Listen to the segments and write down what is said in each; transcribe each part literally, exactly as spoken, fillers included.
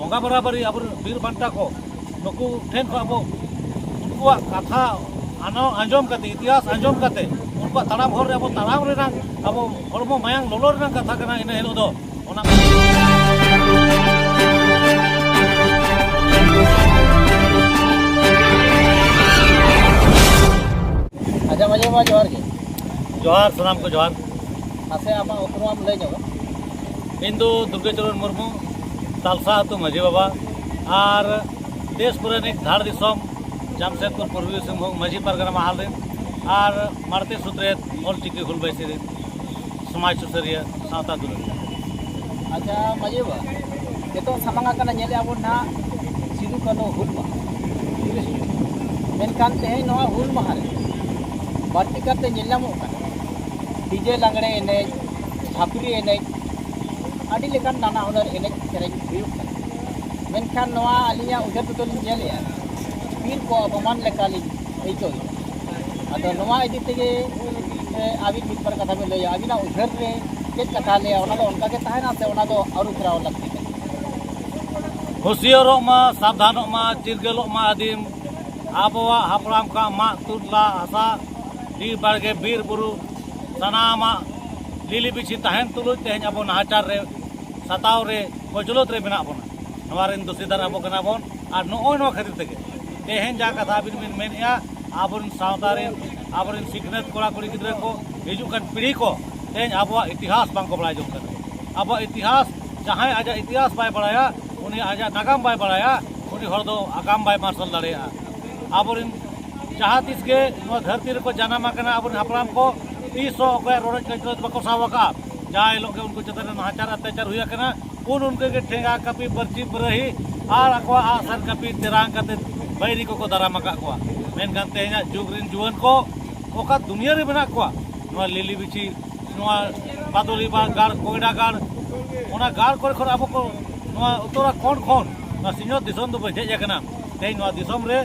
ᱵᱚᱸᱜᱟ ᱵᱟᱨᱟᱵᱟᱨᱤ ᱟᱵᱚᱨᱮᱱ ᱵᱤᱨ ᱵᱟᱱᱴᱟ ᱠᱚ, ᱱᱩᱠᱩ ᱴᱷᱮᱱ ᱠᱷᱚᱱ ᱟᱵᱚ ᱩᱱᱠᱩᱣᱟᱜ ᱠᱟᱛᱷᱟ ᱟᱱᱚ-, ᱟᱸᱡᱚᱢ ᱠᱟᱛᱮ, ᱤᱛᱤᱦᱟᱥ ᱟᱸᱡᱚᱢ ᱠᱟᱛᱮ, ᱩᱱᱠᱩᱣᱟᱜ ᱛᱟᱲᱟᱢ ᱦᱚᱨ ᱨᱮ ᱟᱵᱚ ᱛᱟᱲᱟᱢ ᱨᱮᱱᱟᱜ ᱟᱵᱚ ᱦᱚᱲᱢᱚ ᱢᱟᱭᱟᱝ ᱞᱚᱞᱚ ᱨᱮᱱᱟᱜ ᱠᱟᱛᱷᱟ ᱠᱟᱱᱟ ᱤᱱᱟᱹ ᱦᱤᱞᱳᱜ ᱫᱚ᱾ ᱚᱱᱟ ᱟᱪᱪᱷᱟ, ᱢᱟᱹᱡᱷᱤ ᱵᱟᱵᱟ, ᱡᱚᱦᱟᱨ ᱜᱮ᱾ ᱡᱚᱦᱟᱨ, ᱥᱟᱱᱟᱢ ᱠᱚ ᱡᱚᱦᱟᱨ᱾ ᱢᱟᱥᱮ ᱟᱢᱟᱜ ᱩᱯᱨᱩᱢ ᱞᱟᱹᱭ ᱧᱚᱜ ᱢᱮ᱾ ᱤᱧ ᱫᱚ ᱫᱩᱨᱜᱟᱹᱪᱚᱨᱚᱱ ᱢᱩᱨᱢᱩ, ᱛᱟᱞᱥᱟ ᱟᱹᱛᱩ ᱢᱟᱹᱡᱷᱤ ᱵᱟᱵᱟ, ᱟᱨ ᱫᱮᱥ ᱯᱩᱨᱟᱹᱱᱤᱡ ᱫᱷᱟᱲ ᱫᱤᱥᱚᱢ ᱡᱟᱢᱥᱮᱫᱽᱯᱩᱨ ᱯᱩᱨᱵᱤ ᱥᱤᱝᱵᱷᱩᱢ ᱢᱟᱹᱡᱷᱤ ᱯᱟᱨᱜᱟᱱᱟ ᱢᱟᱦᱟᱞ ᱨᱮᱱ, ᱟᱨ ᱢᱟᱲᱛᱮ ᱥᱩᱛᱨᱮᱛ ᱚᱞ ᱪᱤᱠᱤ ᱦᱩᱞ ᱵᱟᱭᱥᱤ ᱨᱮᱱ ᱥᱚᱢᱟᱡᱽ ᱥᱩᱥᱟᱹᱨᱤᱭᱟᱹ, ᱥᱟᱶᱛᱟ ᱫᱩᱞᱟᱹᱲᱤᱭᱟᱹ᱾ ᱟᱪᱪᱷᱟ ᱢᱟᱹᱡᱷᱤ ᱵᱟᱵᱟ, ᱱᱤᱛᱚᱜ ᱥᱟᱢᱟᱝ ᱟᱠᱟᱱᱟ, ᱧᱮᱞᱮᱫᱼᱟ ᱵᱚᱱ ᱱᱟᱦᱟᱜ ᱥᱤᱫᱩ ᱠᱟᱹᱱᱦᱩ ᱦᱩᱞ ᱢᱟᱦᱟ, ᱛᱤᱨᱤᱥ ᱡᱩᱱ᱾ ᱢᱮᱱᱠᱷᱟᱱ ᱛᱮᱦᱮᱧ ᱱᱚᱣᱟ ᱦᱩᱞ ᱢᱟᱦᱟ ᱨᱮ ᱵᱟᱹᱲᱛᱤ ᱠᱟᱛᱮ ᱧᱮᱞ ᱧᱟᱢᱚᱜ ᱠᱟᱱᱟ ᱰᱤᱡᱮ ᱞᱟᱜᱽᱲᱮ ᱮᱱᱮᱡ, ᱪᱷᱟᱹᱯᱨᱤ ᱮᱱᱮᱡ, ᱟᱹᱰᱤ ᱞᱮᱠᱟᱱ ᱱᱟᱱᱟ ᱦᱩᱱᱟᱹᱨ ᱮᱱᱮᱡ ᱥᱮᱨᱮᱧ ᱦᱩᱭᱩᱜ ᱠᱟᱱᱟ᱾ ᱢᱮᱱᱠᱷᱟᱱ ᱱᱚᱣᱟ ᱟᱹᱞᱤᱧᱟᱜ ᱩᱭᱦᱟᱹᱨ ᱛᱮᱫᱚ ᱞᱤᱧ ᱧᱮᱞᱮᱫᱼᱟ, ᱵᱤᱨ ᱠᱚ ᱚᱯᱚᱢᱟᱱ ᱞᱮᱠᱟᱞᱤᱧ ᱟᱹᱭᱠᱟᱹᱣᱮᱫᱼᱟ᱾ ᱟᱫᱚ ᱱᱚᱣᱟ ᱤᱫᱤ ᱛᱮᱜᱮ, ᱮ, ᱟᱹᱵᱤᱱ ᱢᱤᱫ ᱵᱟᱨ ᱠᱟᱛᱷᱟ ᱵᱤᱱ ᱞᱟᱹᱭᱟ, ᱟᱹᱵᱤᱱᱟᱜ ᱩᱭᱦᱟᱹᱨ ᱨᱮ ᱪᱮᱫ ᱠᱟᱛᱷᱟ ᱞᱟᱹᱭᱟ, ᱚᱱᱟ ᱫᱚ ᱚᱱᱠᱟ ᱜᱮ ᱛᱟᱦᱮᱱᱟ ᱥᱮ ᱚᱱᱟ ᱫᱚ ᱟᱹᱨᱩ ᱯᱷᱮᱨᱟᱣ ᱞᱟᱹᱠᱛᱤ ᱠᱟᱱᱟ? ᱦᱩᱥᱤᱭᱟᱹᱨᱚᱜ ᱢᱟ, ᱥᱟᱵᱫᱷᱟᱱᱚᱜ ᱢᱟ, ᱪᱤᱨᱜᱟᱹᱞᱚᱜ ᱢᱟ ᱟᱹᱫᱤᱢ᱾ ᱟᱵᱚᱣᱟᱜ ᱦᱟᱯᱲᱟᱢ ᱠᱚᱣᱟᱜ ᱢᱟᱜ ᱛᱩᱫ ᱞᱟ ᱦᱟᱥᱟ, ᱰᱤ ᱵᱟᱲᱜᱮ, ᱵᱤᱨ ᱵᱩᱨᱩ, ᱥᱟᱱᱟᱢᱟᱜ ᱞᱤᱞᱤ ᱵᱤᱪᱷᱤ ᱛᱟᱦᱮᱱ ᱛᱩᱞᱩᱡ ᱛᱮᱦᱮᱧ ᱟᱵᱚ ᱱᱟᱦᱟᱪᱟᱨ ᱨᱮ, ᱥᱟᱛᱟᱣ ᱨᱮ, ᱠᱚᱪᱞᱚᱛ ᱨᱮ ᱢᱮᱱᱟᱜ ᱵᱚᱱᱟ᱾ ᱱᱚᱣᱟ ᱨᱮᱱ ᱫᱳᱥᱤᱫᱟᱨ ᱟᱵᱚ ᱠᱟᱱᱟ ᱵᱚᱱ᱾ ᱟᱨ ᱱᱚᱜᱼᱚᱭ ᱱᱚᱣᱟ ᱠᱷᱟᱹᱛᱤᱨ ᱛᱮᱜᱮ ᱛᱮᱦᱮᱧ ᱡᱟᱦᱟᱸ ᱠᱟᱛᱷᱟ ᱟᱹᱵᱤᱱ ᱵᱤᱱ ᱢᱮᱱᱮᱫᱼᱟ, ᱟᱵᱚᱨᱮᱱ ᱥᱟᱶᱛᱟ ᱨᱮᱱ, ᱟᱵᱚᱨᱮᱱ ᱥᱤᱠᱷᱱᱟᱹᱛ ᱠᱚᱲᱟ ᱠᱩᱲᱤ ᱜᱤᱫᱽᱨᱟᱹ ᱠᱚ, ᱦᱤᱡᱩᱜ ᱠᱟᱱ ᱯᱤᱲᱦᱤ ᱠᱚ, ᱛᱮᱦᱮᱧ ᱟᱵᱚᱣᱟᱜ ᱤᱛᱤᱦᱟᱥ ᱵᱟᱝ ᱠᱚ ᱵᱟᱲᱟᱭ ᱡᱚᱝ ᱠᱟᱱᱟ᱾ ᱟᱵᱚᱣᱟᱜ ᱤᱛᱤᱦᱟᱥ, ᱡᱟᱦᱟᱸᱭ ᱟᱡᱟᱜ ᱤᱛᱤᱦᱟᱥ ᱵᱟᱭ ᱵᱟᱲᱟᱭᱟ, ᱩᱱᱤ ᱟᱡᱟᱜ ᱱᱟᱜᱟᱢ ᱵᱟᱭ ᱵᱟᱲᱟᱭᱟ, ᱩᱱᱤ ᱦᱚᱲ ᱫᱚ ᱟᱜᱟᱢ ᱵᱟᱭ ᱢᱟᱨᱥᱟᱞ ᱫᱟᱲᱮᱭᱟᱜᱼᱟ᱾ ᱟᱵᱚᱨᱮᱱ ᱡᱟᱦᱟᱸ ᱛᱤᱥ ᱜᱮ ᱱᱚᱣᱟ ᱫᱷᱟᱹᱨᱛᱤ ᱨᱮᱠᱚ ᱡᱟᱱᱟᱢ ᱟᱠᱟᱱᱟ, ᱟᱵᱚᱨᱮᱱ ᱦᱟᱯᱲᱟᱢ ᱠᱚ ᱛᱤᱥ ᱦᱚᱸ ᱚᱠᱚᱭᱟᱜ ᱨᱚᱰᱚᱡ ᱠᱚᱪᱞᱚᱱ ᱵᱟᱠᱚ ᱥᱟᱵ ᱟᱠᱟᱫᱼᱟ᱾ ᱡᱟᱦᱟᱸ ᱦᱤᱞᱳᱜ ᱜᱮ ᱩᱱᱠᱩ ᱪᱮᱛᱟᱱ ᱨᱮ ᱱᱟᱦᱟᱪᱟᱨ ᱚᱛᱛᱟᱪᱟᱨ ᱦᱩᱭ ᱟᱠᱟᱱᱟ, ᱩᱱ ᱩᱱᱠᱩ ᱜᱮ ᱴᱷᱮᱸᱜᱟ, ᱠᱟᱹᱯᱤ, ᱵᱟᱹᱨᱪᱤ, ᱵᱟᱹᱨᱟᱹᱦᱤ ᱟᱨ ᱟᱠᱚᱣᱟᱜ ᱟᱜᱼᱥᱟᱨ ᱠᱟᱹᱯᱤ ᱛᱮᱨᱟᱝ ᱠᱟᱛᱮ ᱵᱟᱹᱭᱨᱤ ᱠᱚᱠᱚ ᱫᱟᱨᱟᱢ ᱟᱠᱟᱫ ᱠᱚᱣᱟ᱾ ᱢᱮᱱᱠᱷᱟᱱ ᱛᱮᱦᱮᱧᱟᱜ ᱡᱩᱜᱽ ᱨᱮᱱ ᱡᱩᱣᱟᱹᱱ ᱠᱚ ᱚᱠᱟ ᱫᱩᱱᱤᱭᱟᱹ ᱨᱮ ᱢᱮᱱᱟᱜ ᱠᱚᱣᱟ, ᱱᱚᱣᱟ ᱞᱤᱞᱤ ᱵᱤᱪᱷᱤ, ᱱᱚᱣᱟ ᱯᱟᱫᱚᱞᱤ ᱵᱟ ᱜᱟᱲ, ᱠᱚᱭᱰᱟ ᱜᱟᱲ, ᱚᱱᱟ ᱜᱟᱲ ᱠᱚᱨᱮ ᱠᱷᱚᱱ ᱟᱵᱚ ᱠᱚ ᱱᱚᱣᱟ ᱩᱛᱛᱚᱨᱟᱠᱷᱚᱸᱰ ᱠᱷᱚᱱ ᱱᱚᱣᱟ ᱥᱤᱧᱚᱛ ᱫᱤᱥᱚᱢ ᱫᱚᱵᱚ ᱦᱮᱡ ᱟᱠᱟᱱᱟ᱾ ᱛᱮᱦᱮᱧ ᱱᱚᱣᱟ ᱫᱤᱥᱚᱢ ᱨᱮ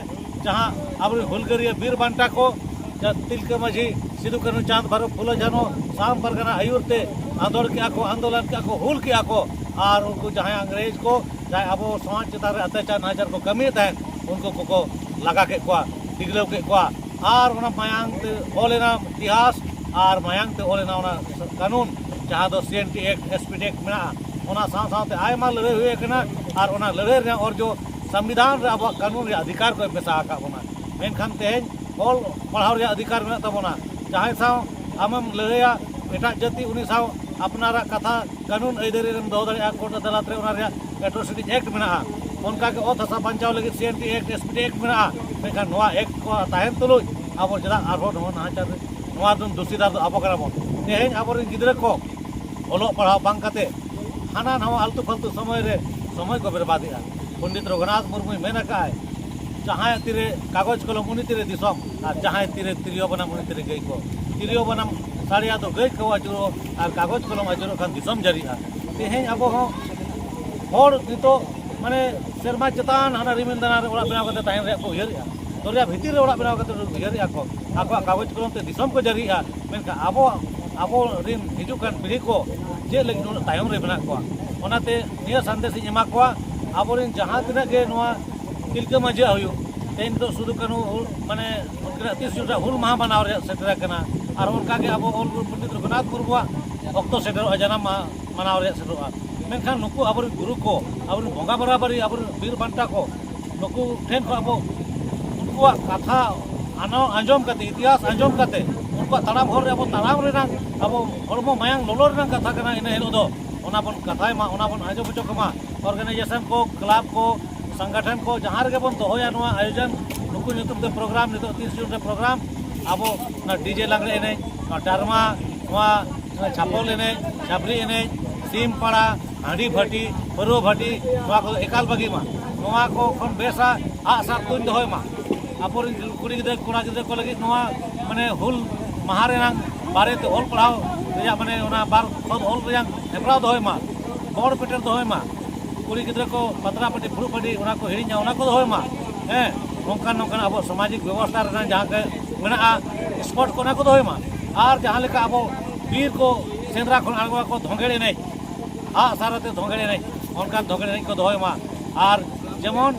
ᱡᱟᱦᱟᱸ ᱟᱵᱚᱨᱮᱱ ᱦᱩᱞᱜᱟᱹᱨᱤᱭᱟᱹ ᱵᱤᱨ ᱵᱟᱱᱴᱟ ᱠᱚ, ᱡᱟᱦᱟᱸ ᱛᱤᱞᱠᱟᱹ ᱢᱟᱹᱡᱷᱤ, ᱥᱤᱫᱩ ᱠᱟᱹᱱᱦᱩ, ᱪᱟᱸᱫᱽ ᱵᱷᱟᱭᱨᱚ, ᱯᱷᱩᱞᱳ ᱡᱷᱟᱱᱚ, ᱥᱟᱢ ᱯᱟᱨᱜᱟᱱᱟ ᱟᱹᱭᱩᱨ ᱛᱮ ᱟᱸᱫᱳᱲ ᱠᱮᱜᱼᱟ ᱠᱚ, ᱟᱱᱫᱳᱞᱚᱱ ᱠᱮᱜᱼᱟ ᱠᱚ, ᱦᱩᱞ ᱠᱮᱜᱼᱟ ᱠᱚ, ᱟᱨ ᱩᱱᱠᱩ ᱡᱟᱦᱟᱸᱭ ᱤᱝᱨᱮᱡᱽ ᱠᱚ ᱡᱟᱦᱟᱸᱭ ᱟᱵᱚ ᱥᱚᱢᱟᱡᱽ ᱪᱮᱛᱟᱱ ᱨᱮ ᱚᱛᱛᱟᱪᱟᱨ ᱱᱟᱦᱟᱪᱟᱨ ᱠᱚ ᱠᱟᱹᱢᱤᱭᱮᱫ ᱛᱟᱦᱮᱸᱫ, ᱩᱱᱠᱩ ᱠᱚᱠᱚ ᱞᱟᱜᱟ ᱠᱮᱫ ᱠᱚᱣᱟ, ᱰᱤᱜᱽᱞᱟᱹᱣ ᱠᱮᱫ ᱠᱚᱣᱟ᱾ ᱟᱨ ᱚᱱᱟ ᱢᱟᱭᱟᱝ ᱛᱮ ᱚᱞ ᱮᱱᱟ ᱤᱛᱤᱦᱟᱥ, ᱟᱨ ᱢᱟᱭᱟᱝ ᱛᱮ ᱚᱞ ᱮᱱᱟ ᱚᱱᱟ ᱠᱟᱹᱱᱩᱱ, ᱡᱟᱦᱟᱸ ᱫᱚ C N T act, S P T act ᱢᱮᱱᱟᱜᱼᱟ᱾ ᱚᱱᱟ ᱥᱟᱶ ᱥᱟᱶᱛᱮ ᱟᱭᱢᱟ ᱞᱟᱹᱲᱦᱟᱹᱭ ᱦᱩᱭ ᱟᱠᱟᱱᱟ, ᱟᱨ ᱚᱱᱟ ᱞᱟᱹᱲᱦᱟᱹᱭ ᱨᱮᱭᱟᱜ ᱚᱨᱡᱚ ᱥᱚᱝᱵᱤᱫᱷᱟᱱ ᱨᱮ ᱟᱵᱚᱣᱟᱜ ᱠᱟᱹᱱᱩᱱ ᱨᱮᱭᱟᱜ ᱚᱫᱷᱤᱠᱟᱨ ᱠᱚ ᱢᱮᱥᱟ ᱟᱠᱟᱫ ᱵᱚᱱᱟ᱾ ᱢᱮᱱᱠᱷᱟᱱ ᱛᱮᱦᱮᱧ ᱚᱞ ᱯᱟᱲᱦᱟᱣ ᱨᱮᱭᱟᱜ ᱚᱫᱷᱤᱠᱟᱨ ᱢᱮᱱᱟᱜ ᱛᱟᱵᱚᱱᱟ᱾ ᱡᱟᱦᱟᱸᱭ ᱥᱟᱶ ᱟᱢᱮᱢ ᱞᱟᱹᱲᱦᱟᱹᱭᱟ, ᱮᱴᱟᱜ ᱡᱟᱹᱛᱤ, ᱩᱱᱤ ᱥᱟᱶ ᱟᱯᱱᱟᱨᱟᱜ ᱠᱟᱛᱷᱟ ᱠᱟᱹᱱᱩᱱ ᱟᱹᱭᱫᱟᱹᱨᱤ ᱨᱮᱢ ᱫᱚᱦᱚ ᱫᱟᱲᱮᱭᱟᱜᱼᱟ, ᱠᱳᱨᱴ ᱟᱫᱟᱞᱚᱛ ᱨᱮ ᱚᱱᱟ ᱨᱮᱭᱟᱜ ᱮᱴᱨᱚᱥᱤᱴᱤ ᱮᱠᱴ ᱢᱮᱱᱟᱜᱼᱟ᱾ ᱚᱱᱠᱟᱜᱮ ᱚᱛ ᱦᱟᱥᱟ ᱵᱟᱧᱪᱟᱣ ᱞᱟᱹᱜᱤᱫ C N T act, S P T act ᱢᱮᱱᱟᱜᱼᱟ᱾ ᱢᱮᱱᱠᱷᱟᱱ ᱱᱚᱣᱟ ᱮᱠᱴ ᱠᱚ ᱛᱟᱦᱮᱱ ᱛᱩᱞᱩᱡ ᱟᱵᱚ ᱪᱮᱫᱟᱜ ᱟᱨᱦᱚᱸ ᱱᱚᱣᱟ ᱱᱟᱦᱟᱪᱟᱨ ᱨᱮ, ᱱᱚᱣᱟ ᱫᱚ ᱫᱩᱥᱤᱫᱟᱨ ᱫᱚ ᱟᱵᱚ ᱠᱟᱱᱟ ᱵᱚᱱ? ᱛᱮᱦᱮᱧ ᱟᱵᱚᱨᱮᱱ ᱜᱤᱫᱽᱨᱟᱹ ᱠᱚ ᱚᱞᱚᱜ ᱯᱟᱲᱦᱟᱣ ᱵᱟᱝ ᱠᱟᱛᱮ ᱦᱟᱱᱟ ᱱᱟᱣᱟ ᱟᱞᱛᱩ ᱯᱷᱟᱞᱛᱩ ᱥᱚᱢᱚᱭ ᱨᱮ ᱥᱚᱢᱚᱭ ᱠᱚ ᱵᱮᱨᱵᱟᱫᱮᱜᱼᱟ᱾ ᱯᱚᱱᱰᱤᱛ ᱨᱚᱜᱷᱩᱱᱟᱛᱷ ᱢᱩᱨᱢᱩᱭ ᱢᱮᱱ ᱟᱠᱟᱫᱼᱟᱭ, ᱡᱟᱦᱟᱸᱭ ᱛᱤᱨᱮ ᱠᱟᱜᱚᱡᱽ ᱠᱚᱞᱚᱢ, ᱩᱱᱤ ᱛᱤᱨᱮ ᱫᱤᱥᱚᱢ, ᱟᱨ ᱡᱟᱦᱟᱸᱭ ᱛᱤᱨᱮ ᱛᱤᱨᱭᱳ ᱵᱟᱱᱟᱢ, ᱩᱱᱤ ᱛᱤᱨᱮ ᱜᱟᱹᱭ ᱠᱚ᱾ ᱛᱤᱨᱭᱳ ᱵᱟᱱᱟᱢ ᱥᱟᱰᱮᱭᱟ ᱫᱚ ᱜᱟᱹᱭ ᱠᱚ ᱟᱹᱪᱩᱨᱚᱜ, ᱟᱨ ᱠᱟᱜᱚᱡᱽ ᱠᱚᱞᱚᱢ ᱟᱹᱪᱩᱨᱚᱜ ᱠᱷᱟᱱ ᱫᱤᱥᱚᱢ ᱡᱟᱹᱨᱤᱜᱼᱟ᱾ ᱛᱮᱦᱮᱧ ᱟᱵᱚ ᱦᱚᱸ ᱦᱚᱲ ᱱᱤᱛᱚᱜ ᱢᱟᱱᱮ ᱥᱮᱨᱢᱟ ᱪᱮᱛᱟᱱ ᱦᱟᱱᱟ ᱨᱤᱢᱤᱞ ᱫᱟᱱᱟ ᱨᱮ ᱚᱲᱟᱜ ᱵᱮᱱᱟᱣ ᱠᱟᱛᱮ ᱛᱟᱦᱮᱱ ᱨᱮᱭᱟᱜ ᱠᱚ ᱩᱭᱦᱟᱹᱨᱮᱜᱼᱟ, ᱫᱚᱨᱭᱟ ᱵᱷᱤᱛᱤᱨ ᱨᱮ ᱚᱲᱟᱜ ᱵᱮᱱᱟᱣ ᱠᱟᱛᱮ ᱩᱭᱦᱟᱹᱨᱮᱜᱼᱟ ᱠᱚ᱾ ᱟᱠᱚᱣᱟᱜ ᱠᱟᱜᱚᱡᱽ ᱠᱚᱞᱚᱢ ᱛᱮ ᱫᱤᱥᱚᱢ ᱠᱚ ᱡᱟᱹᱨᱤᱭᱮᱜᱼᱟ, ᱢᱮᱱᱠᱷᱟᱱ ᱟᱵᱚ, ᱟᱵᱚ ᱨᱤᱱ ᱦᱤᱡᱩᱜ ᱠᱟᱱ ᱯᱤᱲᱦᱤ ᱠᱚ ᱪᱮᱫ ᱞᱟᱹᱜᱤᱫ ᱱᱩᱱᱟᱹᱜ ᱛᱟᱭᱚᱢ ᱨᱮ ᱢᱮᱱᱟᱜ ᱠᱚᱣᱟ? ᱚᱱᱟᱛᱮ ᱱᱤᱭᱟᱹ ᱥᱟᱸᱫᱮᱥ ᱤᱧ ᱮᱢᱟ ᱠᱚᱣᱟ, ᱟᱵᱚᱨᱮᱱ ᱡᱟᱦᱟᱸ ᱛᱤᱱᱟᱹᱜ ᱜᱮ ᱱᱚᱣᱟ ᱛᱤᱞᱠᱟᱹ ᱢᱟᱹᱡᱷᱤᱭᱟᱜ ᱦᱩᱭᱩᱜ, ᱛᱮᱦᱮᱧ ᱫᱚ ᱥᱤᱫᱩ ᱠᱟᱹᱱᱦᱩ ᱦᱩᱞ, ᱢᱟᱱᱮ ᱩᱱᱠᱤᱱᱟᱜ ᱛᱤᱥ ᱡᱩᱱ ᱨᱮ ᱦᱩᱞ ᱢᱟᱦᱟ ᱢᱟᱱᱟᱣ ᱨᱮᱭᱟᱜ ᱥᱮᱴᱮᱨ ᱟᱠᱟᱱᱟ, ᱟᱨ ᱚᱱᱠᱟᱜᱮ ᱟᱵᱚ ᱚᱞ ᱜᱩᱨᱩ ᱯᱚᱱᱰᱤᱛ ᱨᱚᱜᱷᱩᱱᱟᱛᱷ ᱢᱩᱨᱢᱩᱣᱟᱜ ᱚᱠᱛᱚ ᱥᱮᱴᱮᱨᱚᱜᱼᱟ, ᱡᱟᱱᱟᱢ ᱢᱟᱦᱟ ᱢᱟᱱᱟᱣ ᱨᱮᱭᱟᱜ ᱥᱮᱴᱮᱨᱚᱜᱼᱟ᱾ ᱢᱮᱱᱠᱷᱟᱱ ᱱᱩᱠᱩ ᱟᱵᱚᱨᱮᱱ ᱜᱩᱨᱩ ᱠᱚ, ᱟᱵᱚᱨᱮᱱ ᱵᱚᱸᱜᱟ ᱵᱟᱨᱟᱵᱟᱨᱤ, ᱟᱵᱚᱨᱮᱱ ᱵᱤᱨ ᱵᱟᱱᱴᱟ ᱠᱚ, ᱱᱩᱠᱩ ᱴᱷᱮᱱ ᱠᱷᱚᱱ ᱟᱵᱚ ᱩᱱᱠᱩᱣᱟᱜ ᱠᱟᱛᱷᱟ ᱟᱱᱚ-, ᱟᱸᱡᱚᱢ ᱠᱟᱛᱮ, ᱤᱛᱤᱦᱟᱥ ᱟᱸᱡᱚᱢ ᱠᱟᱛᱮ, ᱩᱱᱠᱩᱣᱟᱜ ᱛᱟᱲᱟᱢ ᱦᱚᱨ ᱨᱮ ᱟᱵᱚ ᱛᱟᱲᱟᱢ ᱨᱮᱱᱟᱜ, ᱟᱵᱚ ᱦᱚᱲᱢᱚ ᱢᱟᱭᱟᱝ ᱞᱚᱞᱚ ᱨᱮᱱᱟᱜ ᱠᱟᱛᱷᱟ ᱠᱟᱱᱟ᱾ ᱤᱱᱟᱹ ᱦᱤᱞᱳᱜ ᱫᱚ ᱚᱱᱟ ᱵᱚᱱ ᱠᱟᱛᱷᱟᱭ ᱢᱟ, ᱚᱱᱟ ᱵᱚᱱ ᱟᱸᱡᱚᱢ ᱦᱚᱪᱚ ᱠᱚᱢᱟ᱾ ᱚᱨᱜᱟᱱᱟᱭᱡᱮᱥᱚᱱ ᱠᱚ, ᱠᱞᱟᱵᱽ ᱠᱚ, ᱥᱚᱝᱜᱚᱴᱷᱚᱱ ᱠᱚ, ᱡᱟᱦᱟᱸ ᱨᱮᱜᱮ ᱵᱚᱱ ᱫᱚᱦᱚᱭᱟ ᱱᱚᱣᱟ ᱟᱭᱳᱡᱚᱱ, ᱱᱩᱠᱩ ᱧᱩᱛᱩᱢ ᱛᱮ ᱯᱨᱳᱜᱨᱟᱢ, ᱱᱤᱛᱚᱜ ᱛᱤᱥ ᱡᱩᱱ ᱨᱮ ᱯᱨᱳᱜᱨᱟᱢ, ᱟᱵᱚ ᱚᱱᱟ ᱰᱤᱡᱮ ᱞᱟᱜᱽᱲᱮ ᱮᱱᱮᱡ, ᱱᱚᱣᱟ ᱰᱟᱨᱢᱟ, ᱱᱚᱣᱟ ᱪᱷᱟᱯᱚᱞ ᱮᱱᱮᱡ, ᱪᱷᱟᱯᱨᱤ ᱮᱱᱮᱡ, ᱥᱤᱢ ᱯᱟᱲᱟ, ᱦᱟᱺᱰᱤ ᱵᱷᱟᱹᱴᱤ, ᱯᱟᱹᱨᱣᱟᱹ ᱵᱷᱟᱹᱴᱤ, ᱱᱚᱣᱟ ᱠᱚᱫᱚ ᱮᱠᱟᱞ ᱵᱟᱹᱜᱤ ᱢᱟ᱾ ᱱᱚᱣᱟ ᱠᱚ ᱠᱷᱚᱱ ᱵᱮᱥᱟ ᱟᱜᱼᱥᱟᱨ ᱛᱩᱧ ᱫᱚᱦᱚᱭ ᱢᱟ᱾ ᱟᱵᱚᱨᱮᱱ ᱠᱩᱲᱤ ᱜᱤᱫᱽᱨᱟᱹ, ᱠᱚᱲᱟ ᱜᱤᱫᱽᱨᱟᱹ ᱠᱚ ᱞᱟᱹᱜᱤᱫ ᱱᱚᱣᱟ, ᱢᱟᱱᱮ, ᱦᱩᱞ ᱢᱟᱦᱟ ᱨᱮᱱᱟᱜ ᱵᱟᱨᱮᱛᱮ ᱚᱞ ᱯᱟᱲᱦᱟᱣ ᱨᱮᱭᱟᱜ, ᱢᱟᱱᱮ, ᱚᱱᱟ ᱵᱟᱨ ᱠᱷᱚᱱ ᱚᱞ ᱨᱮᱭᱟᱜ ᱦᱮᱯᱨᱟᱣ ᱫᱚᱦᱚᱭ ᱢᱟ, ᱵᱚᱲ ᱯᱮᱴᱮᱨ ᱫᱚᱦᱚᱭ ᱢᱟ᱾ ᱠᱩᱲᱤ ᱜᱤᱫᱽᱨᱟᱹ ᱠᱚ ᱯᱟᱛᱲᱟ ᱯᱟᱹᱴᱤ, ᱯᱷᱩᱲᱩᱜ ᱯᱟᱹᱴᱤ, ᱚᱱᱟ ᱠᱚ ᱦᱤᱲᱤᱧᱟ, ᱚᱱᱟ ᱠᱚ ᱫᱚᱦᱚᱭ ᱢᱟ᱾ ᱦᱮᱸ, ᱱᱚᱝᱠᱟᱱ ᱱᱚᱝᱠᱟᱱ ᱟᱵᱚ ᱥᱟᱢᱟᱡᱤᱠ ᱵᱮᱵᱚᱥᱛᱷᱟ ᱨᱮᱱᱟᱜ ᱡᱟᱦᱟᱸ ᱜᱮ ᱢᱮᱱᱟᱜᱼᱟ, ᱥᱯᱳᱨᱴ ᱠᱚ, ᱚᱱᱟ ᱠᱚ ᱫᱚᱦᱚᱭ ᱢᱟ᱾ ᱟᱨ ᱡᱟᱦᱟᱸ ᱞᱮᱠᱟ ᱟᱵᱚ ᱵᱤᱨ ᱠᱚ ᱥᱮᱸᱫᱽᱨᱟ ᱠᱷᱚᱱ ᱟᱬᱜᱚ ᱟᱠᱚ ᱫᱷᱚᱸᱜᱮᱲ ᱮᱱᱮᱡ, ᱟᱜ ᱥᱟᱨ ᱟᱛᱮ ᱫᱷᱚᱸᱜᱮᱲ ᱮᱱᱮᱡ, ᱚᱱᱠᱟᱱ ᱫᱷᱚᱸᱜᱮᱲ ᱮᱱᱮᱡ ᱠᱚ ᱫᱚᱦᱚᱭ ᱢᱟ᱾ ᱟᱨ ᱡᱮᱢᱚᱱ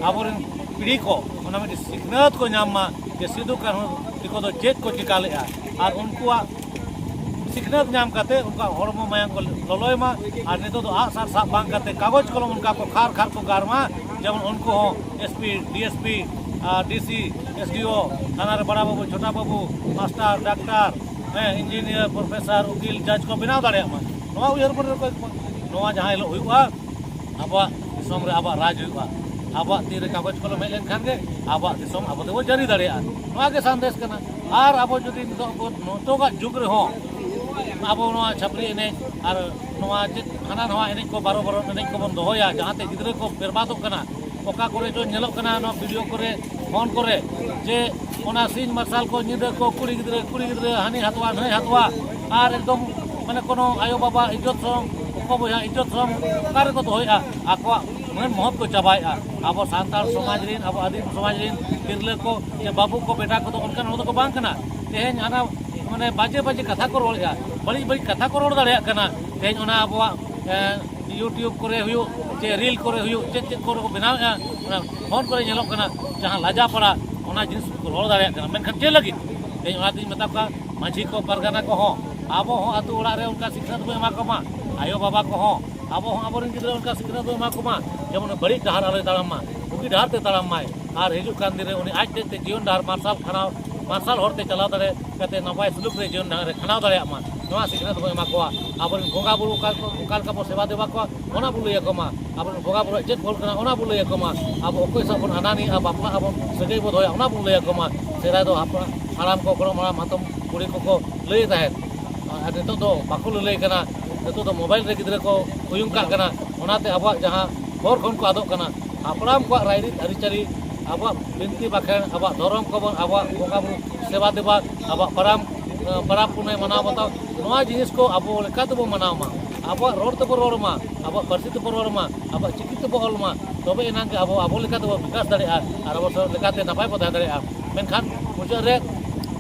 ᱟᱵᱚᱨᱮᱱ ᱯᱤᱲᱦᱤ ᱠᱚ ᱚᱱᱟ ᱢᱤᱫᱴᱤᱡ ᱥᱤᱠᱷᱱᱟᱹᱛ ᱠᱚ ᱧᱟᱢ ᱢᱟ ᱡᱮ ᱥᱤᱫᱩ ᱠᱟᱹᱱᱦᱩ ᱛᱟᱠᱚ ᱫᱚ ᱪᱮᱫ ᱠᱚ ᱪᱤᱠᱟ ᱞᱮᱫᱼᱟ, ᱟᱨ ᱩᱱᱠᱩᱣᱟᱜ ᱥᱤᱠᱷᱱᱟᱹᱛ ᱧᱟᱢ ᱠᱟᱛᱮ ᱩᱱᱠᱩᱣᱟᱜ ᱦᱚᱲᱢᱚ ᱢᱟᱭᱟᱝ ᱠᱚ ᱞᱚᱞᱚᱭ ᱢᱟ᱾ ᱟᱨ ᱱᱤᱛᱚᱜ ᱫᱚ ᱟᱜ ᱥᱟᱨ ᱥᱟᱵ ᱵᱟᱝ ᱠᱟᱛᱮ ᱠᱟᱜᱚᱡᱽ ᱠᱚᱞᱚᱢ ᱚᱱᱠᱟ ᱠᱚ ᱠᱷᱟᱨ ᱠᱷᱟᱨ ᱠᱚ ᱜᱟᱨ ᱢᱟ, ᱡᱮᱢᱚᱱ ᱩᱱᱠᱩ ᱦᱚᱸ S P, D S P, R D C, S D O, ᱛᱷᱟᱱᱟ ᱨᱮ ᱵᱟᱲᱟ ᱵᱟᱹᱵᱩ, ᱪᱷᱳᱴᱟ ᱵᱟᱹᱵᱩ, ᱢᱟᱥᱴᱟᱨ, ᱰᱟᱠᱛᱟᱨ, ᱦᱮᱸ, ᱤᱧᱡᱤᱱᱤᱭᱟᱨ, ᱯᱨᱚᱯᱷᱮᱥᱚᱨ, ᱩᱠᱤᱞ, ᱡᱟᱡᱽ ᱠᱚ ᱵᱮᱱᱟᱣ ᱫᱟᱲᱮᱭᱟᱜ ᱢᱟ, ᱱᱚᱣᱟ ᱩᱭᱦᱟᱹᱨ ᱢᱚᱱᱮ ᱨᱮᱠᱚ ᱦᱤᱡᱩᱜ ᱢᱟ᱾ ᱱᱚᱣᱟ ᱡᱟᱦᱟᱸ ᱦᱤᱞᱳᱜ ᱦᱩᱭᱩᱜᱼᱟ, ᱟᱵᱚᱣᱟᱜ ᱫᱤᱥᱚᱢ ᱨᱮ ᱟᱵᱚᱣᱟᱜ ᱨᱟᱡᱽ ᱦᱩᱭᱩᱜᱼᱟ᱾ ᱟᱵᱚᱣᱟᱜ ᱛᱤᱨᱮ ᱠᱟᱜᱚᱡᱽ ᱠᱚᱞᱚᱢ ᱦᱮᱡ ᱞᱮᱱᱠᱷᱟᱱ ᱜᱮ ᱟᱵᱚᱣᱟᱜ ᱫᱤᱥᱚᱢ ᱟᱵᱚ ᱛᱮᱵᱚ ᱡᱟᱹᱨᱤ ᱫᱟᱲᱮᱭᱟᱜᱼᱟ᱾ ᱱᱚᱣᱟ ᱜᱮ ᱥᱟᱸᱫᱮᱥ ᱠᱟᱱᱟ᱾ ᱟᱨ ᱟᱵᱚ ᱡᱩᱫᱤ ᱱᱤᱛᱚᱜ ᱵᱚᱱ, ᱱᱤᱛᱚᱜᱟᱜ ᱡᱩᱜᱽ ᱨᱮᱦᱚᱸ ᱟᱵᱚ ᱱᱚᱣᱟ ᱪᱷᱟᱹᱯᱨᱤ ᱮᱱᱮᱡ ᱟᱨ ᱱᱚᱣᱟ ᱪᱮᱫ ᱦᱟᱱᱟ ᱱᱟᱣᱟ ᱮᱱᱮᱡ ᱠᱚ, ᱵᱟᱨᱚ ᱵᱟᱨᱚᱱ ᱮᱱᱮᱡ ᱠᱚᱵᱚᱱ ᱫᱚᱦᱚᱭᱟ, ᱡᱟᱦᱟᱸᱛᱮ ᱜᱤᱫᱽᱨᱟᱹ ᱠᱚ ᱵᱮᱨᱵᱟᱫᱚᱜ ᱠᱟᱱᱟ, ᱚᱠᱟ ᱠᱚᱨᱮ ᱪᱚ ᱧᱮᱞᱚᱜ ᱠᱟᱱᱟ ᱱᱚᱣᱟ ᱵᱷᱤᱰᱤᱭᱳ ᱠᱚᱨᱮ, ᱯᱷᱳᱱ ᱠᱚᱨᱮ, ᱡᱮ ᱚᱱᱟ ᱥᱤᱧ ᱢᱟᱨᱥᱟᱞ ᱠᱚ ᱧᱤᱫᱟᱹ ᱠᱚ ᱠᱩᱲᱤ ᱜᱤᱫᱽᱨᱟᱹ, ᱠᱩᱲᱤ ᱜᱤᱫᱽᱨᱟᱹ ᱦᱟᱹᱱᱤ ᱦᱟᱛᱣᱟ ᱱᱟᱹᱭ ᱦᱟᱛᱣᱟ, ᱟᱨ ᱮᱠᱫᱚᱢ ᱢᱟᱱᱮ ᱠᱳᱱᱳ ᱟᱭᱳ ᱵᱟᱵᱟ ᱤᱡᱽᱡᱚᱛ ᱥᱚᱨᱚᱢ, ᱠᱚᱠᱚ ᱵᱚᱭᱦᱟ ᱤᱡᱽᱡᱚᱛ ᱥᱚᱨᱚᱢ ᱚᱠᱟ ᱨᱮᱠᱚ ᱫᱚᱦᱚᱭᱮᱫᱼᱟ? ᱟᱠᱚᱣᱟᱜ ᱢᱟᱹᱱ ᱢᱚᱦᱚᱛ ᱠᱚ ᱪᱟᱵᱟᱭᱮᱫᱼᱟ᱾ ᱟᱵᱚ ᱥᱟᱱᱛᱟᱲ ᱥᱚᱢᱟᱡᱽ ᱨᱮᱱ, ᱟᱵᱚ ᱟᱹᱫᱤᱢ ᱥᱚᱢᱟᱡᱽ ᱨᱮᱱ ᱛᱤᱨᱞᱟᱹ ᱠᱚ ᱥᱮ ᱵᱟᱹᱵᱩ ᱠᱚ, ᱵᱮᱴᱟ ᱠᱚᱫᱚ ᱚᱱᱠᱟᱱ ᱦᱚᱲ ᱫᱚᱠᱚ ᱵᱟᱝ ᱠᱟᱱᱟ᱾ ᱛᱮᱦᱮᱧ ᱦᱟᱱᱟ ᱢᱟᱱᱮ ᱵᱟᱡᱮ ᱵᱟᱡᱮ ᱠᱟᱛᱷᱟ ᱠᱚ ᱨᱚᱲᱮᱫᱼᱟ, ᱵᱟᱹᱲᱤᱡ ᱵᱟᱹᱲᱤᱡ ᱠᱟᱛᱷᱟ ᱠᱚ ᱨᱚᱲ ᱫᱟᱲᱮᱭᱟᱜ ᱠᱟᱱᱟ᱾ ᱛᱮᱦᱮᱧ ᱚᱱᱟ ᱟᱵᱚᱣᱟᱜ, ᱮᱸ, YouTube ᱠᱚᱨᱮ ᱦᱩᱭᱩᱜ, ᱪᱮ ᱨᱤᱞ ᱠᱚᱨᱮ ᱦᱩᱭᱩᱜ, ᱪᱮᱫ ᱪᱮᱫ ᱠᱚᱨᱮ ᱠᱚ ᱵᱮᱱᱟᱣᱮᱫᱼᱟ, ᱚᱱᱟ ᱯᱷᱳᱱ ᱠᱚᱨᱮ ᱧᱮᱞᱚᱜ ᱠᱟᱱᱟ, ᱡᱟᱦᱟᱸ ᱞᱟᱡᱟ ᱯᱟᱲᱟ, ᱚᱱᱟ ᱡᱤᱱᱤᱥ ᱠᱚ ᱨᱚᱲ ᱫᱟᱲᱮᱭᱟᱜ ᱠᱟᱱᱟ᱾ ᱢᱮᱱᱠᱷᱟᱱ ᱪᱮᱫ ᱞᱟᱹᱜᱤᱫ? ᱛᱮᱦᱮᱧ ᱚᱱᱟᱛᱤᱧ ᱢᱮᱛᱟ ᱠᱚᱣᱟ, ᱢᱟᱹᱡᱷᱤ ᱠᱚ, ᱯᱟᱨᱜᱟᱱᱟ ᱠᱚᱦᱚᱸ, ᱟᱵᱚ ᱦᱚᱸ ᱟᱹᱛᱩ ᱚᱲᱟᱜ ᱨᱮ ᱚᱱᱠᱟ ᱥᱤᱠᱷᱱᱟᱹᱛ ᱵᱚᱱ ᱮᱢᱟ ᱠᱚᱢᱟ, ᱟᱭᱳ ᱵᱟᱵᱟ ᱠᱚᱦᱚᱸ, ᱟᱵᱚ ᱦᱚᱸ ᱟᱵᱚᱨᱮᱱ ᱜᱤᱫᱽᱨᱟᱹ ᱚᱱᱠᱟ ᱥᱤᱠᱷᱱᱟᱹᱛ ᱵᱚᱱ ᱮᱢᱟ ᱠᱚᱢᱟ, ᱡᱮᱢᱚᱱ ᱵᱟᱹᱲᱤᱡ ᱰᱟᱦᱟᱨ ᱟᱞᱚᱭ ᱛᱟᱲᱟᱢ ᱢᱟ, ᱵᱩᱜᱤ ᱰᱟᱦᱟᱨ ᱛᱮ ᱛᱟᱲᱟᱢ ᱢᱟᱭ᱾ ᱟᱨ ᱦᱤᱡᱩᱜ ᱠᱟᱱ ᱫᱤᱱ ᱨᱮ ᱩᱱᱤ ᱟᱡ ᱛᱮᱫ ᱛᱮ ᱡᱤᱭᱚᱱ ᱰᱟᱦᱟᱨ ᱢᱟᱨᱥᱟᱞ ᱠᱷᱟᱱᱟᱣ, ᱢᱟᱨᱥᱟᱞ ᱦᱚᱨ ᱛᱮ ᱪᱟᱞᱟᱣ ᱫᱟᱲᱮ ᱠᱟᱛᱮ ᱱᱟᱯᱟᱭ ᱥᱩᱞᱩᱠ ᱨᱮ ᱡᱤᱭᱚᱱ ᱰᱟᱦᱟᱨ ᱨᱮ ᱠᱷᱟᱸᱰᱟᱣ ᱫᱟᱲᱮᱭᱟᱜ ᱢᱟ, ᱱᱚᱣᱟ ᱥᱤᱠᱷᱱᱟᱹᱛ ᱵᱚᱱ ᱮᱢᱟ ᱠᱚᱣᱟ᱾ ᱟᱵᱚᱨᱮᱱ ᱵᱚᱸᱜᱟ ᱵᱩᱨᱩ ᱚᱠᱟ, ᱚᱠᱟ ᱞᱮᱠᱟ ᱵᱚᱱ ᱥᱮᱵᱟ ᱫᱮᱵᱟ ᱠᱚᱣᱟ, ᱚᱱᱟ ᱵᱚᱱ ᱞᱟᱹᱭ ᱟᱠᱚ ᱢᱟ᱾ ᱟᱵᱚᱨᱮᱱ ᱵᱚᱸᱜᱟ ᱵᱩᱨᱩᱣᱟᱜ ᱪᱮᱫ ᱯᱷᱚᱞ ᱠᱟᱱᱟ, ᱚᱱᱟ ᱵᱚᱱ ᱞᱟᱹᱭ ᱟᱠᱚ ᱢᱟ᱾ ᱟᱵᱚ ᱚᱠᱚᱭ ᱥᱟᱶ ᱵᱚᱱ ᱟᱱᱟᱱᱤ ᱟᱨ ᱵᱟᱯᱞᱟᱜ ᱟᱵᱚᱱ, ᱥᱟᱹᱜᱟᱹᱭ ᱵᱚᱱ ᱫᱚᱦᱚᱭᱟ, ᱚᱱᱟ ᱵᱚᱱ ᱞᱟᱹᱭ ᱟᱠᱚ ᱢᱟ᱾ ᱥᱮᱫᱟᱭ ᱫᱚ ᱦᱟᱯᱲᱟᱢ, ᱦᱟᱲᱟᱢ ᱠᱚ, ᱜᱚᱲᱚᱢ ᱦᱟᱲᱟᱢ, ᱦᱟᱛᱚᱢ ᱠᱩᱲᱤ ᱠᱚᱠᱚ ᱞᱟᱹᱭ ᱛᱟᱦᱮᱸᱫ᱾ ᱟᱨ ᱱᱤᱛᱚᱜ ᱫᱚ ᱵᱟᱠᱚ ᱞᱟᱹᱞᱟᱹᱭ ᱠᱟᱱᱟ᱾ ᱱᱤᱛᱚᱜ ᱫᱚ ᱢᱳᱵᱟᱭᱤᱞ ᱨᱮ ᱜᱤᱫᱽᱨᱟᱹ ᱠᱚ ᱩᱭᱩᱝ ᱠᱟᱜ ᱠᱟᱱᱟ, ᱚᱱᱟᱛᱮ ᱟᱵᱚᱣᱟᱜ ᱡᱟᱦᱟᱸ ᱦᱚᱨ ᱠᱷᱚᱱ ᱠᱚ ᱟᱫᱚᱜ ᱠᱟᱱᱟ᱾ ᱦᱟᱯᱲᱟᱢ ᱠᱚᱣᱟᱜ ᱨᱟᱭᱨᱤᱛ ᱟᱹᱨᱤᱪᱟᱹᱞᱤ, ᱟᱵᱚᱣᱟᱜ ᱵᱤᱱᱛᱤ ᱵᱟᱠᱷᱮᱬ, ᱟᱵᱚᱣᱟᱜ ᱫᱷᱚᱨᱚᱢ ᱠᱚᱵᱚᱱ, ᱟᱵᱚᱣᱟᱜ ᱵᱚᱸᱜᱟ ᱵᱩᱨᱩ ᱥᱮᱵᱟ ᱫᱮᱵᱟ, ᱟᱵᱚᱣᱟᱜ ᱯᱟᱨᱟᱵᱽ, ᱮ, ᱯᱟᱨᱟᱵᱽ ᱯᱩᱱᱟᱹᱭ ᱢᱟᱱᱟᱣ ᱵᱟᱛᱟᱣ, ᱱᱚᱣᱟ ᱡᱤᱱᱤᱥ ᱠᱚ ᱟᱵᱚ ᱞᱮᱠᱟ ᱛᱮᱵᱚ ᱢᱟᱱᱟᱣ ᱢᱟ, ᱟᱵᱚᱣᱟᱜ ᱨᱚᱲ ᱛᱮᱵᱚ ᱨᱚᱲ ᱢᱟ, ᱟᱵᱚᱣᱟᱜ ᱯᱟᱹᱨᱥᱤ ᱛᱮᱵᱚ ᱨᱚᱲ ᱢᱟ, ᱛᱚᱵᱮ ᱮᱱᱟᱝ ᱜᱮ ᱟᱵᱚ, ᱟᱵᱚ ᱞᱮᱠᱟ ᱛᱮᱵᱚ ᱵᱤᱠᱟᱥ ᱫᱟᱲᱮᱭᱟᱜᱼᱟ ᱟᱨ ᱟᱵᱚ ᱞᱮᱠᱟᱛᱮ ᱱᱟᱯᱟᱭ ᱵᱚ ᱛᱟᱦᱮᱸ ᱫᱟᱲᱮᱭᱟᱜᱼᱟ᱾ ᱢᱮᱱᱠᱷᱟᱱ ᱢᱩᱪᱟᱹᱫ ᱨᱮ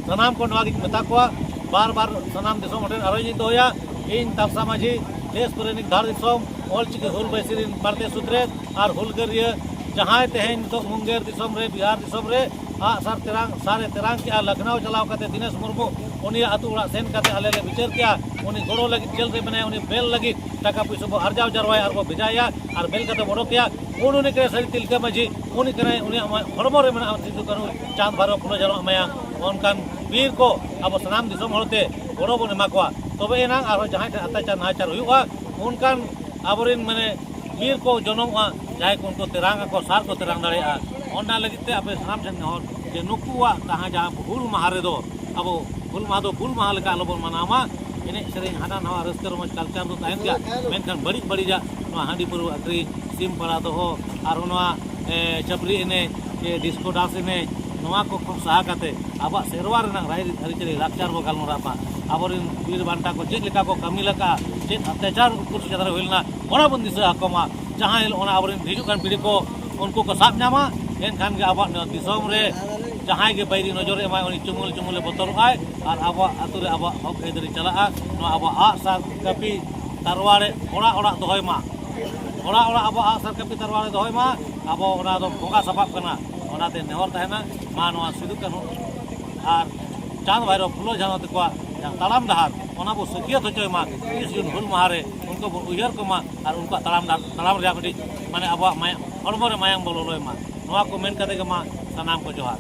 ᱥᱟᱱᱟᱢ ᱠᱚ ᱱᱚᱣᱟ ᱜᱤᱧ ᱢᱮᱛᱟ ᱠᱚᱣᱟ, ᱵᱟᱨ ᱵᱟᱨ ᱥᱟᱱᱟᱢ ᱫᱤᱥᱚᱢ ᱦᱚᱲ ᱴᱷᱮᱱ ᱟᱨᱚᱧ ᱫᱚᱦᱚᱭᱟ, ᱤᱧ ᱛᱟᱯᱥᱟ ᱢᱟᱹᱡᱷᱤ ᱫᱮᱥ ᱯᱨᱮᱢᱤᱠ ᱫᱷᱟᱲ ᱫᱤᱥᱚᱢ ᱚᱞᱪᱤᱠᱤ ᱦᱩᱞ ᱵᱟᱹᱭᱥᱤ ᱨᱤᱱ ᱵᱟᱲᱛᱮ ᱥᱩᱛᱨᱮᱛ ᱟᱨ ᱦᱩᱞᱜᱟᱹᱨᱤᱭᱟᱹ ᱡᱟᱦᱟᱸᱭ ᱛᱮᱦᱮᱧ ᱱᱤᱛᱚᱜ ᱢᱩᱝᱜᱮᱨ ᱫᱤᱥᱚᱢ ᱨᱮ, ᱵᱤᱦᱟᱨ ᱫᱤᱥᱚᱢ ᱨᱮ ᱟᱜ ᱥᱟᱨ ᱛᱮᱨᱟᱝ, ᱥᱟᱨᱮ ᱛᱮᱨᱟᱝ ᱠᱮᱜᱼᱟ, ᱞᱚᱠᱷᱱᱚᱣ ᱪᱟᱞᱟᱣ ᱠᱟᱛᱮ ᱫᱤᱱᱮᱥ ᱢᱩᱨᱢᱩ ᱩᱱᱤᱭᱟᱜ ᱟᱹᱛᱩ ᱚᱲᱟᱜ ᱥᱮᱱ ᱠᱟᱛᱮ ᱟᱞᱮ ᱞᱮ ᱵᱤᱪᱟᱹᱨ ᱠᱮᱜᱼᱟ᱾ ᱩᱱᱤ ᱜᱚᱲᱚ ᱞᱟᱹᱜᱤᱫ ᱡᱮᱞ ᱨᱮ ᱢᱮᱱᱟᱭᱟ, ᱩᱱᱤ ᱵᱮᱞ ᱞᱟᱹᱜᱤᱫ ᱴᱟᱠᱟ ᱯᱩᱭᱥᱟᱹ ᱵᱚ ᱟᱨᱡᱟᱣ ᱡᱟᱨᱣᱟᱭᱟ ᱟᱨ ᱵᱚ ᱵᱷᱮᱡᱟᱭᱟ ᱟᱨ ᱵᱮᱞ ᱠᱟᱛᱮ ᱵᱚ ᱚᱰᱚᱠᱮᱭᱟ᱾ ᱩᱱ ᱩᱱᱤ ᱠᱟᱱᱟᱭ ᱥᱟᱹᱨᱤ ᱛᱤᱞᱠᱟᱹ ᱢᱟᱹᱡᱷᱤ, ᱩᱱᱤ ᱠᱟᱱᱟᱭ, ᱩᱱᱤᱭᱟᱜ ᱢᱟ-, ᱦᱚᱲᱢᱚ ᱨᱮ ᱢᱮᱱᱟᱜᱼᱟ ᱥᱤᱫᱩ ᱠᱟᱹᱱᱦᱩ, ᱪᱟᱸᱫᱽ ᱵᱷᱟᱭᱨᱚ ᱯᱷᱩᱞᱳ ᱡᱷᱟᱱᱚ ᱢᱟᱭᱟᱝ᱾ ᱚᱱᱠᱟᱱ ᱵᱤᱨ ᱠᱚ ᱟᱵᱚ ᱥᱟᱱᱟᱢ ᱫᱤᱥᱚᱢ ᱦᱚᱲᱛᱮ ᱜᱚᱲᱚ ᱵᱚᱱ ᱮᱢᱟ ᱠᱚᱣᱟ, ᱛᱚᱵᱮ ᱮᱱᱟᱝ ᱟᱨᱦᱚᱸ ᱡᱟᱦᱟᱸᱭ ᱴᱷᱮᱱ ᱚᱛᱛᱟᱪᱟᱨ ᱱᱟᱦᱟᱪᱟᱨ ᱦᱩᱭᱩᱜᱼᱟ, ᱚᱱᱠᱟᱱ ᱟᱵᱚᱨᱮᱱ ᱢᱟᱱᱮ ᱵᱤᱨ ᱠᱚ ᱡᱚᱱᱚᱢᱚᱜᱼᱟ, ᱡᱟᱦᱟᱸᱭ ᱠᱚ ᱩᱱᱠᱩ ᱛᱮᱨᱟᱝ ᱟᱠᱚ, ᱥᱟᱨ ᱠᱚ ᱛᱮᱨᱟᱝ ᱫᱟᱲᱮᱭᱟᱜᱼᱟ᱾ ᱚᱱᱟ ᱞᱟᱹᱜᱤᱫ ᱛᱮ ᱟᱯᱮ ᱥᱟᱱᱟᱢ ᱴᱷᱮᱱ ᱱᱮᱦᱚᱨ ᱡᱮ ᱱᱩᱠᱩᱣᱟᱜ ᱛᱟᱦᱟᱸ ᱡᱟᱦᱟᱸ ᱦᱩᱞ ᱢᱟᱦᱟ ᱨᱮᱫᱚ ᱟᱵᱚ ᱦᱩᱞ ᱢᱟᱦᱟ ᱫᱚ ᱦᱩᱞ ᱢᱟᱦᱟ ᱞᱮᱠᱟ ᱟᱞᱚᱵᱚᱱ ᱢᱟᱱᱟᱣ ᱢᱟ᱾ ᱮᱱᱮᱡ ᱥᱮᱨᱮᱧ ᱦᱟᱱᱟ ᱱᱟᱣᱟ ᱨᱟᱹᱥᱠᱟᱹ ᱨᱚᱢᱚᱡᱽ ᱠᱟᱞᱪᱟᱨ ᱫᱚ ᱛᱟᱦᱮᱱ ᱜᱮᱭᱟ, ᱢᱮᱱᱠᱷᱟᱱ ᱵᱟᱹᱲᱤᱡ ᱵᱟᱹᱲᱤᱡᱟᱜ ᱱᱚᱣᱟ ᱦᱟᱺᱰᱤ ᱯᱟᱹᱨᱣᱟᱹ ᱟᱹᱠᱷᱨᱤᱧ, ᱥᱤᱢ ᱯᱟᱲᱟ ᱫᱚᱦᱚ, ᱟᱨ ᱱᱚᱣᱟ, ᱮ, ᱪᱟᱹᱯᱨᱤ ᱮᱱᱮᱡ, ᱥᱮ ᱰᱤᱥᱠᱳ ᱰᱟᱱᱥ ᱮᱱᱮᱡ, ᱱᱚᱣᱟ ᱠᱚ ᱠᱷᱚᱱ ᱥᱟᱦᱟ ᱠᱟᱛᱮ ᱟᱵᱚᱣᱟᱜ ᱥᱮᱨᱣᱟ ᱨᱮᱱᱟᱜ ᱨᱟᱭ ᱟᱹᱨᱤᱪᱟᱹᱞᱤ ᱞᱟᱠᱪᱟᱨ ᱵᱚ ᱜᱟᱞᱢᱟᱨᱟᱣ ᱢᱟ᱾ ᱟᱵᱚᱨᱮᱱ ᱵᱤᱨ ᱵᱟᱱᱴᱟ ᱠᱚ ᱪᱮᱫ ᱞᱮᱠᱟ ᱠᱚ ᱠᱟᱹᱢᱤ ᱞᱟᱠᱟᱜᱼᱟ, ᱪᱮᱫ ᱚᱛᱛᱟᱪᱟᱨ ᱩᱱᱠᱩ ᱪᱮᱛᱟᱱ ᱨᱮ ᱦᱩᱭ ᱞᱮᱱᱟ, ᱚᱱᱟ ᱵᱚᱱ ᱫᱤᱥᱟᱹ ᱟᱠᱚ ᱢᱟ᱾ ᱡᱟᱦᱟᱸ ᱦᱤᱞᱳᱜ ᱚᱱᱟ ᱟᱵᱚᱨᱮᱱ ᱦᱤᱡᱩᱜ ᱠᱟᱱ ᱯᱤᱲᱦᱤ ᱠᱚ ᱩᱱᱠᱩ ᱠᱚ ᱥᱟᱵ ᱧᱟᱢᱟ, ᱮᱱᱠᱷᱟᱱ ᱜᱮ ᱟᱵᱚᱣᱟᱜ ᱱᱚᱣᱟ ᱫᱤᱥᱚᱢ ᱨᱮ ᱡᱟᱦᱟᱸᱭ ᱜᱮ ᱵᱟᱹᱭᱨᱤ ᱱᱚᱡᱚᱨᱮ ᱮᱢᱟᱭ, ᱩᱱᱤ ᱪᱩᱢᱩᱞ ᱪᱩᱢᱩᱞᱮ ᱵᱚᱛᱚᱨᱚᱜᱼᱟᱭ᱾ ᱟᱨ ᱟᱵᱚᱣᱟᱜ ᱟᱹᱛᱩ ᱨᱮ ᱟᱵᱚᱣᱟᱜ ᱦᱚᱠ ᱟᱹᱭᱫᱟᱹᱨᱤ ᱪᱟᱞᱟᱜᱼᱟ᱾ ᱱᱚᱣᱟ ᱟᱵᱚᱣᱟᱜ ᱟᱜᱼᱥᱟᱨ ᱠᱟᱹᱯᱤ ᱛᱟᱨᱣᱟᱲᱮ ᱚᱲᱟᱜ ᱚᱲᱟᱜ ᱫᱚᱦᱚᱭ ᱢᱟ, ᱚᱲᱟᱜ ᱚᱲᱟᱜ ᱟᱵᱚᱣᱟᱜ ᱟᱜᱼᱥᱟᱨ ᱠᱟᱹᱯᱤ ᱛᱟᱨᱣᱟᱲᱮ ᱫᱚᱦᱚᱭ ᱢᱟ᱾ ᱟᱵᱚ ᱚᱱᱟ ᱫᱚ ᱵᱚᱸᱜᱟ ᱥᱟᱯᱟᱵ ᱠᱟᱱᱟ, ᱚᱱᱟᱛᱮ ᱱᱮᱦᱚᱨ ᱛᱟᱦᱮᱱᱟ, ᱢᱟ ᱱᱚᱣᱟ ᱥᱤᱫᱩ ᱠᱟᱹᱱᱦᱩ ᱟᱨ ᱪᱟᱸᱫᱽ ᱵᱷᱟᱭᱨᱚ ᱯᱷᱩᱞᱳ ᱡᱷᱟᱱᱚ ᱛᱟᱠᱚᱣᱟᱜ ᱡᱟᱦᱟᱸ ᱛᱟᱲᱟᱢ ᱰᱟᱦᱟᱨ, ᱚᱱᱟ ᱵᱚ ᱥᱟᱹᱠᱷᱭᱟᱹᱛ ᱦᱚᱪᱚᱭ ᱢᱟ᱾ ᱛᱤᱨᱤᱥ ᱡᱩᱱ ᱦᱩᱞ ᱢᱟᱦᱟ ᱨᱮ ᱩᱱᱠᱩ ᱵᱚᱱ ᱩᱭᱦᱟᱹᱨ ᱠᱚᱢᱟ ᱟᱨ ᱩᱱᱠᱩᱣᱟᱜ ᱛᱟᱲᱟᱢ ᱰᱟᱦᱟᱨ, ᱛᱟᱲᱟᱢ ᱨᱮᱭᱟᱜ ᱢᱤᱫᱴᱤᱡ, ᱢᱟᱱᱮ, ᱟᱵᱚᱣᱟᱜ ᱢᱟᱭᱟᱢ, ᱦᱚᱲᱢᱚ ᱨᱮ ᱢᱟᱭᱟᱢ ᱵᱚ ᱞᱚᱞᱚᱭ ᱢᱟ᱾ ᱱᱚᱣᱟ ᱠᱚ ᱢᱮᱱ ᱠᱟᱛᱮ ᱜᱮ ᱢᱟ ᱥᱟᱱᱟᱢ ᱠᱚ ᱡᱚᱦᱟᱨ᱾